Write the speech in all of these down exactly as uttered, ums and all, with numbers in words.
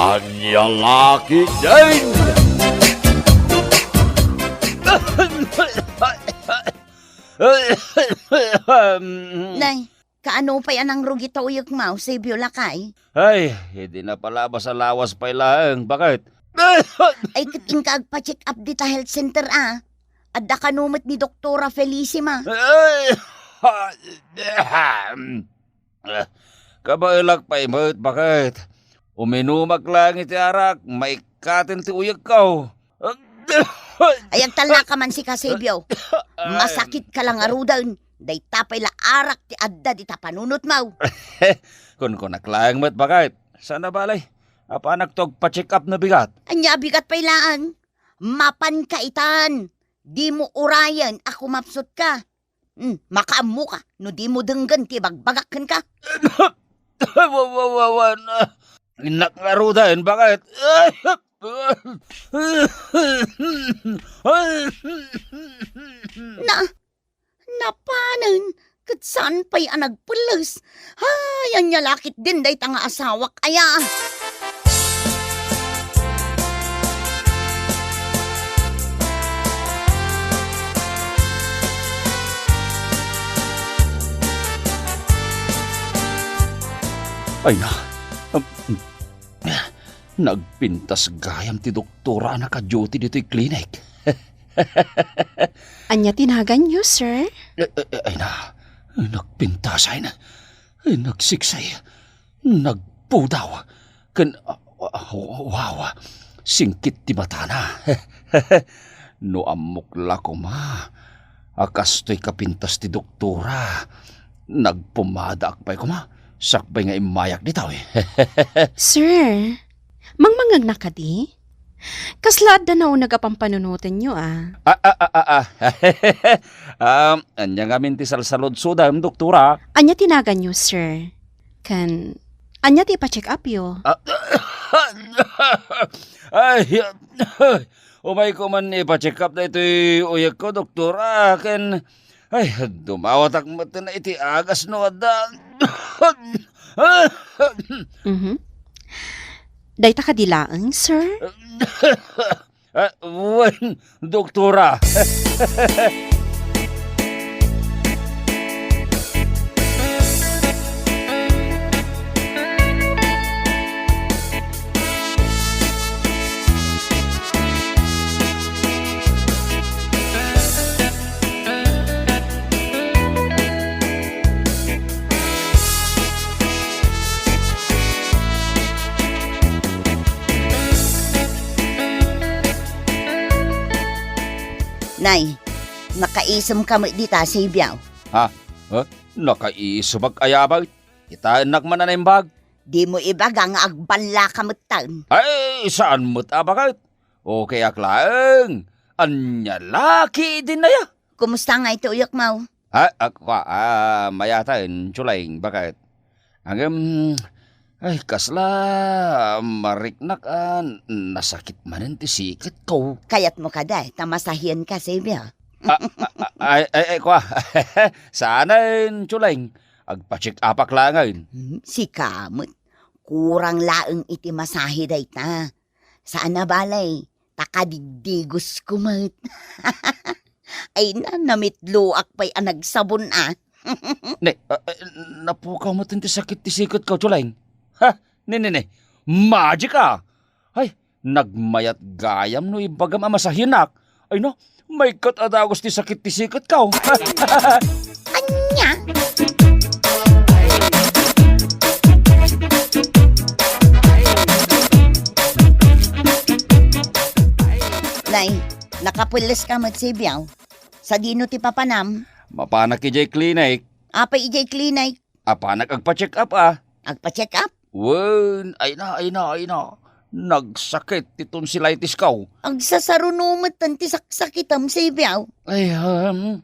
Ania la ketdin? Nay, kaano pay a nangrugi ta uyekmo, Sebio, lakay? Ay, idi napalabas a lawas pay laeng, baket. Ay, ket inka agpa-check up dita health center, a. Adda kano met ni Doktora Felicima. Ay, kabaelak pay met, baket. Uminumak laeng iti arak, maikkaten ti uyekko. Ay, agtalnaka man sika, Sebio. Masakitka la ngaruden. Dayta pay la arak ti adda dita panunotmo. Kunkunak laeng met, baket. Saan a bale, apanakto agpa-check up no bigat. Ania a bigat pay laeng? Mapanka itan. Dimo urayen a kumapsutka. Hmm, makaammoka no dimo denggen ti ibagbagak kenka. Wa-, wa-, wa-, wan, ah. Innak ngaruden, baket. Na, napanen, ket saan pay a nagpelles. Ay, ania la ketdin dayta nga asawak aya. Ay na, um, nagpintas gayam ti doktora a naka-duty ditoy clinic. Ania ti naganyo, sir? Eh, eh, eh, ay na, nagpintas ay na. Nagsiksay, nagpudaw, ken, ah, ah, wow, singkit ti matana. No ammok la koma a kastoy kapintas ti doktora, nagpumadaak pay koma, sakbay nga immayak ditoy. Sir, mangmangngegna kadi? Kasla adda nauneg a pampanunotenyo, a? Ah, ah, ah, ah, ah. Um, ania ngamin ti salsaludsodam, doktora? Ania ti naganyo, sir? Ken, ania ti ipa-check upyo? Ah, ay, umayko man ipa-check up daytoy uyekko, doktora, ken, ay, dumawatak metten iti agas no adda. Mhm. Dayta kadi laeng, sir? Ah, wen, doktora. Nay, nakaisemka met dita, Sebio. Ha? Ha? Nakaisemak aya, baket? Kitaennak man a naimbag. Dimo ibaga nga agballaka metten. Ay, saan met a, baket? Okay ak laeng. Ania la ketdin aya? Kumusta ngay ti uyekmo? Ha, ak-, wa-, ah, mayaten, Chuleng, baket? Ngem, ay, kasla mariknak a nasakit manen ti siketko. Kayatmo kadi ta masahienka, Sebio? Ah, ah, ah, ay, ay, ay, kua. Saanen, Chuleng. Agpa-check upak laengen. Hmm, sika met. Kurang laeng iti masahe dayta. Saan a bale, ta kadigdigosko met. Ay na, namitloak pay a nagsabon, a. Ne, ah, ah, napukaw met ti sakit ti siketko, Chuleng. Ha? Ne, ne, ne. Magic, a. Ay, nagmayat gayam no ibagam a masahiennak. Ay na, maikkat a dagus ti sakit ti siketko. Ania? Nay, nakapwelleska met, Sebio. Sadino ti papanam? Mapanak idiay klinik. Apay idiay klinik? Apanak agpa-check up, a. Agpa-check up? Wen, ay na, ay na, ay na. Nagsakit ti tonsillitisko. Agsasaruno metten ti saksakitam, Sebio. Ay, um,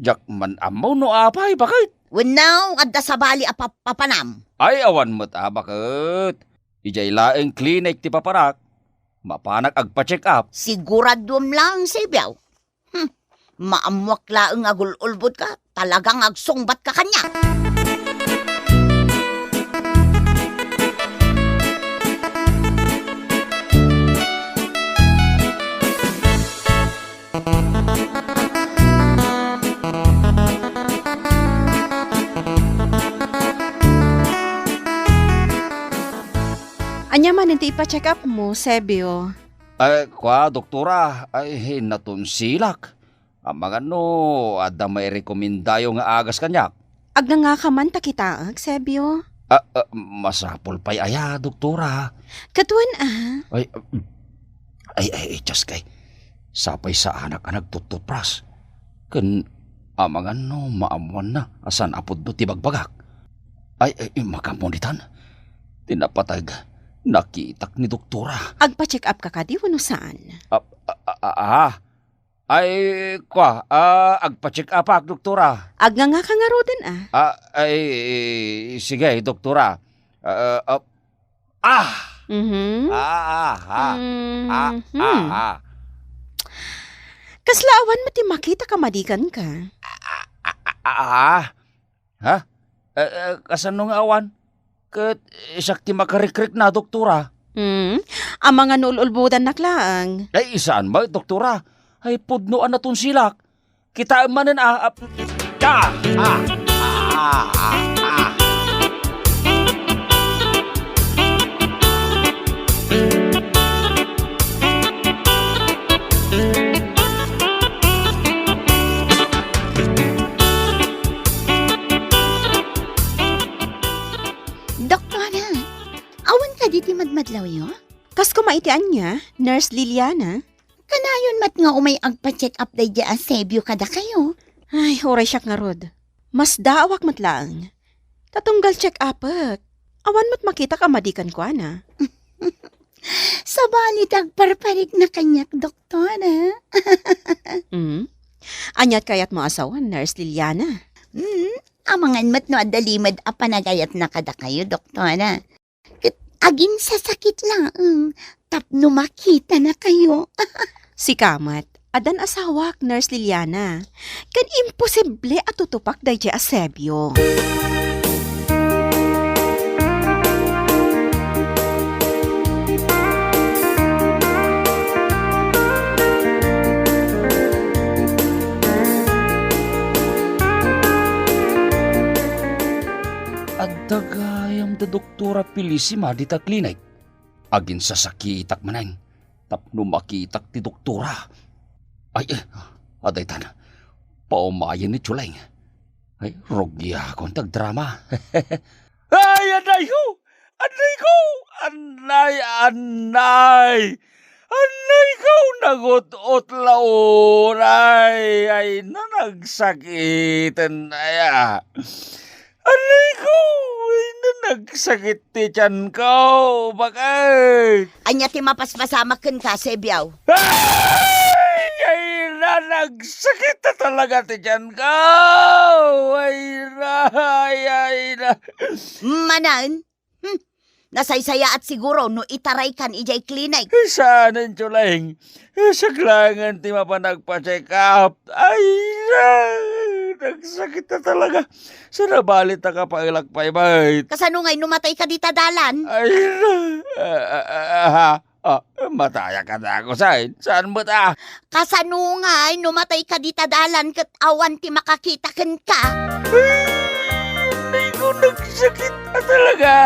diak man ammo no apay, baket? Wenno, adda sabali a pap-, papanam? Ay, awan met a, baket. Idiay laeng klinik ti papanak. Mapanak agpa-check up. Siguraduem laeng, Sebio. Hmm, maammoak laeng a gul-ulbodka, talagang agsungbatka kaniak. Ania manen ti ipa-check up mo, Sebio? Ay, kua, doktora, ay, natunsilak. Amangan no adda mairekomendayo nga agas kaniak. Agnangaka man ta kitaek, Sebio. Ah, ah, masapul pay aya, doktora? Ket wen a. Ay, ay, ay, ay, Diyos kay. Sapay saanak a nagtuttutpras. Ken amangan no maammoanna a saan a pudno ti bagbagak. Ay, ay, makamunitan. Ti napateg, nakitak ni doktora. Agpa-check up ka kadi wenno saan? Ah, ah, ah, ah, ah. Ay, kua, ah, agpa-check upak, doktora. Agnangaka ngaruden a. Ah, ay, sige, doktora. Ah, ah, ah. Mhm. Ah, ah, ah. Ah, Mhm. ah, ah. Kasla awan met ti makita ka madi kenka? Ah, ah, ah, ah. Ha? Eh, eh, kasano nga awan? Ket siak ti makarikrikna, doktora. Hmm? Amangan no ul-ulbodannak laeng. Ay, saan met, doktora? Ay, pudno a natunsilak. Kitaem manen a, a, ah, ah, ah, ah, ah. Doktora, awan kadi ti madmadlawyo? Kas koma iti ania, Nurse Liliana? Kanayon met nga umay agpa-check up daydi a Sebio kadakayo. Ay, uray siak ngarud. Masdaawak met laeng. Ta tunggal check upek. Awan met makitak a madi kenkuana. Sabali ti agparparikna kaniak, doktora. Hmm? Aniat kayatmo a sawen, Nurse Liliana? Hmm, amangan met no adda limed a panagayatna kadakayo, doktora. Ket aginsasakit laeng tapno makitanakayo. Sika met, addan asawak, Nurse Liliana. Ken imposible a tutupak daydi a Sebio. Adda gayam da Doktora Felicima dita klinik. Aginsasakitak manen tapno makitak ti doktora. Ay, eh, adaytan. Paumayen ni Chuleng. Ay, rugiakon ti agdrama. Ay, anayko! Anayko! Anay, anay! Anayko! Nagut-ut la unay! Ay, nanagsakiten aya! Anayko! Ay, nanagsakit ti tianko! Bakit? Ania ti mapaspasamak kenka, Sebiaw? Ay! Ay, nanagsakit na talaga ti tianko! Ay, na, ay, ay, na. Manen? Hmm. Nasaysayaat siguro no itaraykan idiay klinik. Saan, Chuleng. Siak laengen ti mapan agpa-check up. Ay, na, nagsakit na talaga. Sabali ta kapaelak pay met. Kasano ngay no matayka dita dalan? Ay, na, ah, ah, ah, ah, ah, matayak a dagusen. Saan met a? Kasano ngay no matayka dita dalan ket awan ti makakita kenka? Ay, ko nagsakit na talaga.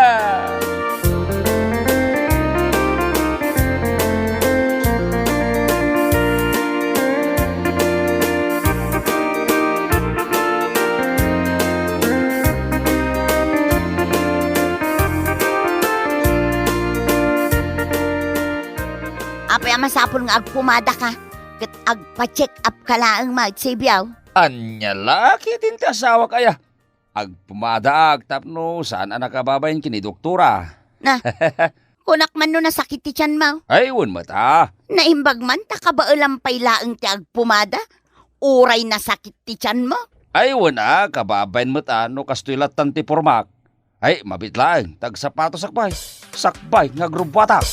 Apay a masapul nga agpumada ka ket agpa-check up ka laeng met, Sebiaw? Ania la ketdin ti asawak aya? Agpumadaak tapno saan a nakababain ken ni doktora. Na, kunak man no nasakit ti tianmo? Ay, wen met a. Naimbag man ta kabaelam pay laeng ti agpumada, uray nasakit ti tianmo? Ay, wen a, kababain met a no kastoy lattan ti pormak. Ay, mabiit laeng, tagsapatosak pay. Sakbay nga agrubbuatak.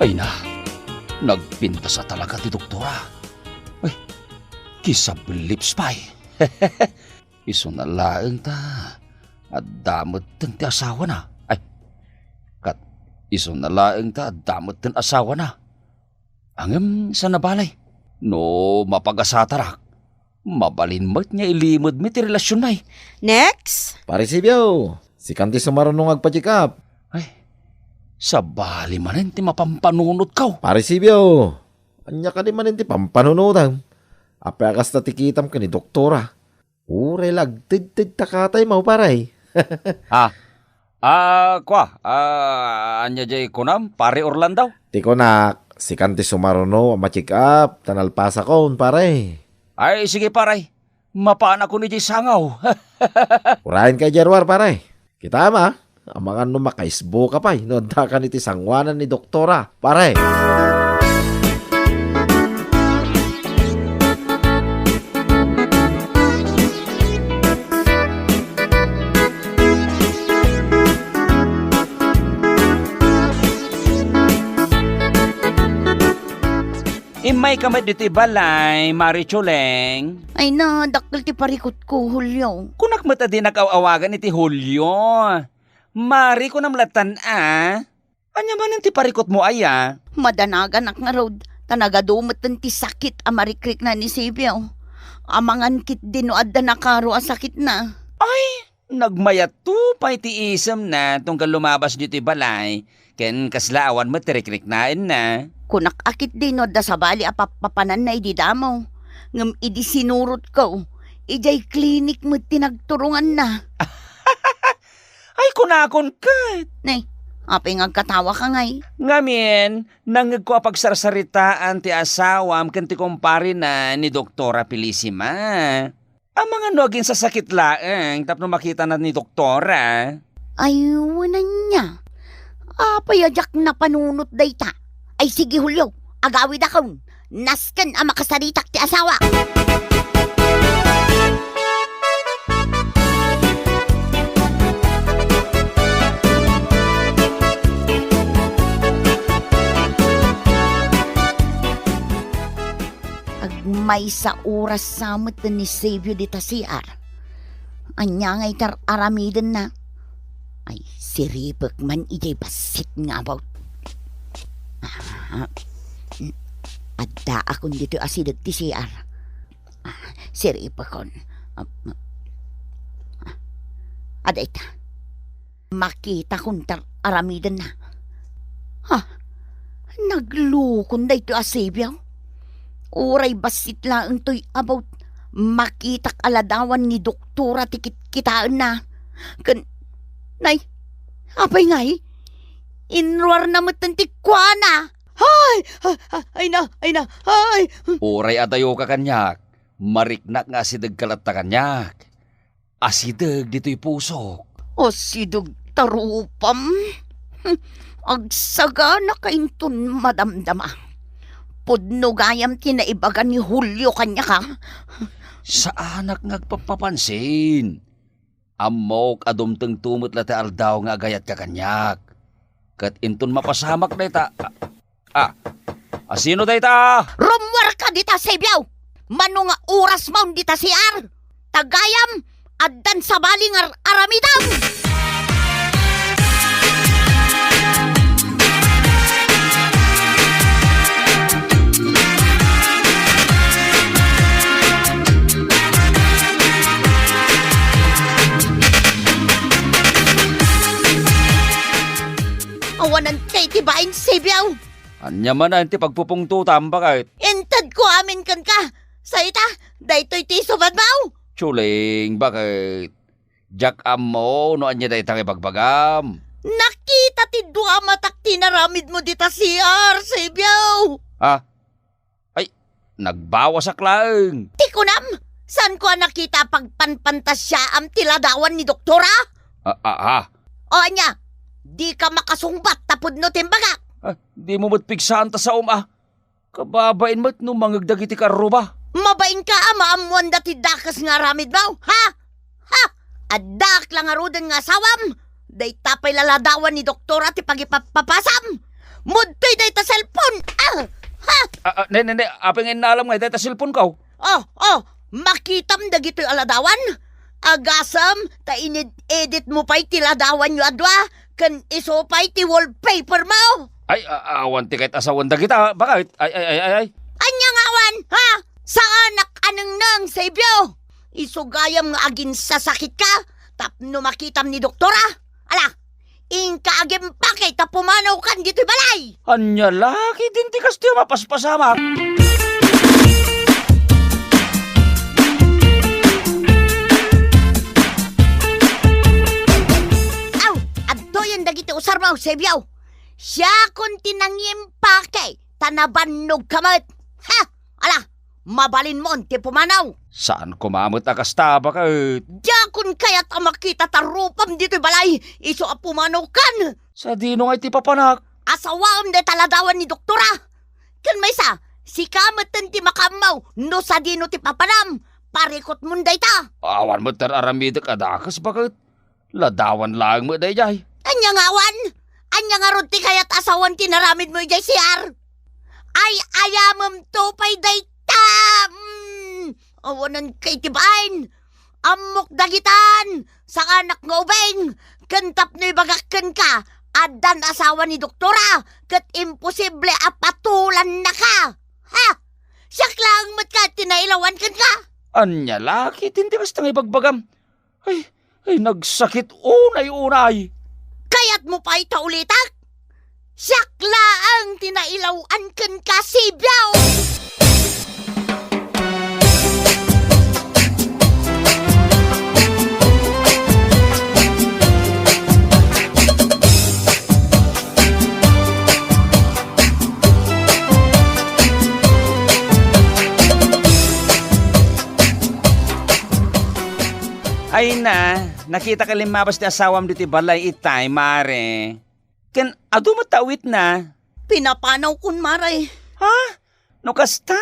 Ay na, nagpintas a talaga ti doktora. Ay, kisablips pay. Isuna laeng ta adda metten ti asawana. Ay, ket isuna laeng ta adda metten asawana. Ngem saan a bale, no mapagasatarak, mabalin met nga ilimedmi ti relasionmi. Next! Pare Sibio, sikan ti sumaruno nga agpa-check up. Ay, sabali manen ti mapampanunotko. Pare Sibio, ania kadi manen ti pampanunotem? Apay a kasta ti kitam ken ni doktora? Uray la agtedted ta katay maw, pare. Ah, ah, kua, ah, ania jay kunam, Pare Orlando? Ti kunak, sikan ti sumaruno a ma-check up ta nalpasakon, pare. Ay, sige, pare. Mapaanakon idiay sangaw. Urayen ka idiay ruar, pare. Kitam, a? Amangan no makaisbo ka pay no adda kan iti sangoanan ni doktora, pare. Immayka met ditoy balay, Mari Chuleng. Ay na, dakkel ti parikutko, Julio. Kunak met a dinak aw-awagan iti Julio. Mari, kunam lattan a. Ania manen ti parikutmo aya? Madanaganak ngarud, ta nagadu metten ti sakit a marikrikna ni Sibio. Amangan ketdi no adda nakaro a sakitna. Ay, nagmayatto pay ti isemna tunggal lumabas ditoy balay, ken kasla awan met ti rikriknaenna. Kunak a ketdi no adda sabali a pappapananna idi damo, ngem idi sinurotko, idiay klinik met ti nagturonganna. Ay, kunakon ket. Nay, apay nga agkatawaka ngay? Ngamin, nangngegko a pagsarsaritaan ti asawam ken ti kumparena ni Doktora Felicima. Amangan no aginsasakit laeng tapno makitana ni doktora. Ay, wen ania. Apay a diak napanunot dayta? Ay, sige, Julio, agawidakon. Nasken a makasaritak ti asawak. Agmaysa oras sa met ni Xavier dita C R. Ania ngay ti ar-aramidenna? Ay, siripek man idiay bassit nga about. Ah, addaakon ditoy asideg ti C R. Ah, siripekon. Ah, ah, adda ita. Makitakon ti ar-aramidenna. Ha? Naglukon daytoy a Xavier? Uray bassit laeng toy about makitak a ladawan ni doktora ti kitkitaenna. Ken, nay, apay ngay? Inruarna metten ti kuana. Ay! Ay, ay, ay na, ay na, ay! Uray adayoka kaniak, mariknak nga asidegka latta kaniak. Asideg ditoy pusok. Asideg ta rupam? Hm, agsaganaka inton madamdama. Pudno gayam ti naibaga ni Julio kaniak, a? Saanak nga agpappapansin. Ammok a dumtengto met la ti aldaw nga agayatka kaniak. Ket inton mapasamak dayta, a, a, a, sino dayta? Rummuarka dita, Xavier! Mano nga oras maon dita C R? Ta gayam, addan sabali nga ar-aramidem! Awanan kay ti bain, Xavier! Ania manen ti pagpupungtotam, baket? Intedko amin kenka. Sa ita, daytoy ti isubadmo. Chuling, baket? Diak ammo no ania dayta nga ibagbagam. Nakita ti dua matak ti inaramidmo dita C R, Xavier. Ah? Ay, nagbawasak laeng. Ti kunam, saanko a nakita a pagpanpantasiaam ti ladawan ni doktora? Ah, ah, ah. O ania, dika makasungbat ta pudno ti imbagak. Ah, dimo met pigsaan ta saom, a. Kababain met no mangngeg dagiti karruba. Mabainka a maammoanda ti dakes nga aramidmo, ha? Ha? Addaak la ngaruden nga asawam? Dayta pay la ladawan ni doktora ti pagipappapasam? Mudtoy dayta cellphone! Ah! Ha? Ah, ah, ne, ne, ne, apay nga innalam nga dayta cellphone ko? Oh, oh, makitam dagitoy a ladawan? Agasem ta inid-edit mo pay ti ladawanyo a dua, ken isu pay ti wallpaper mo. Ay, a-, awan ti kayat a sawen dagita, baket. Ay, ay, ay, ay, ay. Ania nga awan, ha? Saanak a nengneng, Sebio. Isu gayam nga aginsasakitka tapno makitam ni doktora. Ala, inka agimpake ta pumanawkan ditoy balay. Ania la ketdin ti kastoy a mapaspasamak? Aw, adtoyen dagiti usarmo, Sebio. Siakon ti nangimpake ta nabannogka met. Ha? Ala, mabalinmon ti pumanaw. Saan koma met a kasta, baket. Diakon kayat a makita ta rupam ditoy balay, isu a pumanawkan. Sadino ngay ti papanak? Asawaem dayta ladawan ni doktora. Ken maysa, sika metten ti makaammo no sadino ti papanam. Parikutmon dayta. Awan met ar-aramidek a dakes, baket. Ladawan laeng met daydiay. Ania nga awan? Ania ngarud ti kayat a sawen ti naramidmo idiay C R? Ay-ayamemto pay dayta! Mm, awanen kay ti bain. Ammok dagitan, saanak nga ubing, ken tapno ibagak kenka, addan asawa ni doktora, ket imposible a patulannaka. Ha? Siak laeng met kayat ti nailawan kenka? Ania la ketdin ti kasta nga ibagbagam? Ay, ay, nagsakit unay-unay. Kayatmo pay ta ulitak? Siak laeng ti nailawan kenka, Sebio! Ay na, nakitaka limmabas ti asawam ditoy balay itay, mare. Ken adu met ta awitna. Pinapanawkon, mare. Ha? No kasta,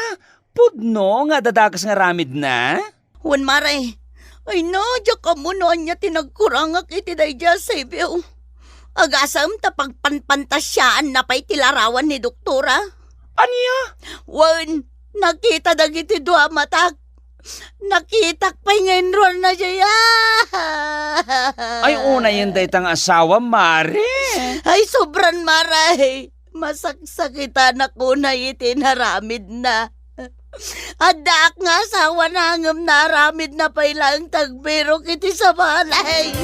pudno nga adda dakes nga aramidna? Wen, mare. Ay na, diak ammo no ania ti nagkurangak iti daydiay a Sebio. Agasem ta pagpanpantasiaanna pay ti larawan ni doktora. Ania? Wen, nakita dagiti dua a matak. Nakitak pay nga inruarna diay. Ah! Ay, unayen dayta nga asawa, mare. Ay, sobran, mare. Masaksakitanak unay iti inaramidna. Addaak nga asawana ngem naaramidna pay laeng ti agbirok iti sabali.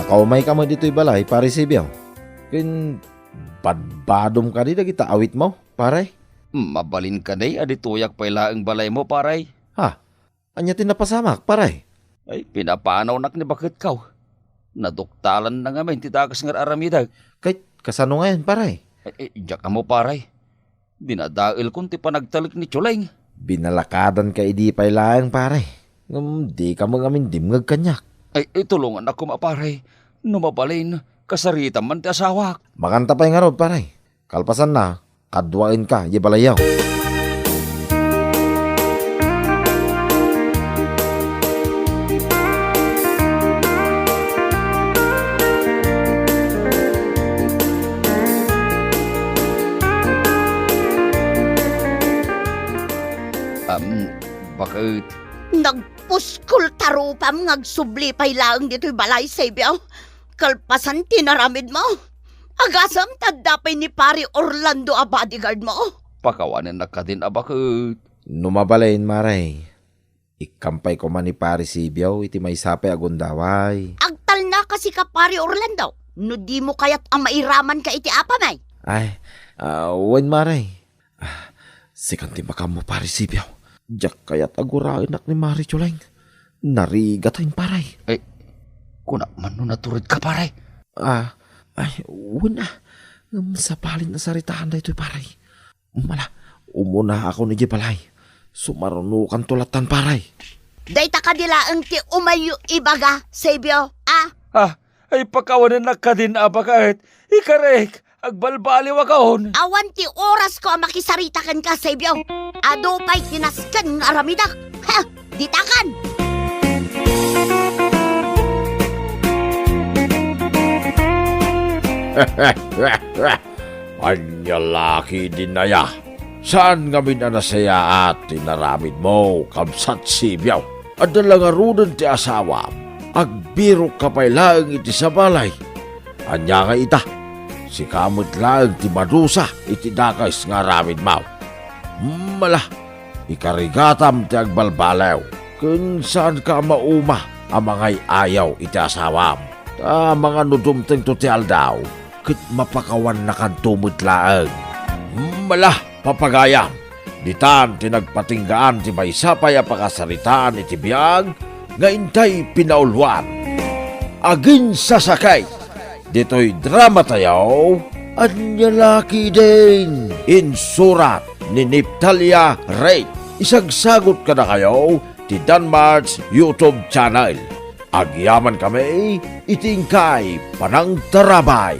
Nakaumayka met ditoy balay, Pare Sebio. Ken badbadom kadi dagita awitmo, pare? Mabalin kadi a ditoyak pay laeng balaymo, pare? Ha? Ania ti napasamak, pare? Ay, pinapanawnak ni baketko. Naduktalanna ngamin ti dakes nga ar-aramidek. Ket kasano ngayen, pare? Ay, ay, diak ammo, pare. Dinadaelkon ti panagtalek ni Chuleng. Binalakadanka idi pay laeng, pare. Ngem dika met ngamin dimngeg kaniak. Ay, ay, tulongannak koma, pare. No mabalin, kasaritam man ti asawak. Makanta pay ngarud, pare. Kalpasanna, kaduaenka idiay balayyo. Am, baket? Nagpuskol ta rupam nga agsubli pay laeng ditoy balay, Sebio. Kalpasan ti inaramidmo, agasem ta adda pay ni Pare Orlando a bodyguard mo. Pakawanennak kadin a baket. No mabalin, mare, ikkam pay koma ni Pare Sebio iti maysa pay a gundaway. Agtalnaka sika, Pare Orlando, no dimo kayat a mairamanka iti apami. Ay, ah, wen, mare. Ah, sikan ti makaammo, Pare Sebio. Diak kayat a guraenak ni Mare Chuleng. Narigat a impare. Ay, kunak man no naturedka, pare. Ah, ay, wen a. Ngem sabali a saritaan daytoy, pare. Mala, umunaakon idiay balay. Sumarunokanto lattan, pare. Dayta kadi laeng ti umayyo ibaga, Sebio, a? Ah, ay pakawanennak kadin a baket. Ikarek, Agbalbaliwakon. Awan ti orasko a makisarita kenka, Sebio. Adu pay ti nasken nga aramidak. Ha! Ditakan! Ania la ketdin aya? Saan ngamin a nasayaat ti inaramidmo, kabsat Sebio? Adda la ngaruden ti asawam. Agbirokka pay laeng iti sabalay. Ania nga ita? Sika met laeng ti madusa iti dakes nga aramidmo. Mala, ikarigatam ti agbalbaliw, ken saanka a mauma a mangay-ayaw iti asawam. Ta mangan no dumtengto ti aldaw, ket mapakawannakanto met laeng. Mala, papagayam, ditan ti nagpatinggaan ti maysa pay a pakasaritaan iti biag nga intay pinauluan. Aginsasakit! Ditoy dramatayo, ania la ketdin? Insurat ni Neftalia Ray. Isagsagot kadakayo ti Danmart's YouTube channel. Agyamankami iti inkay panangtarabay.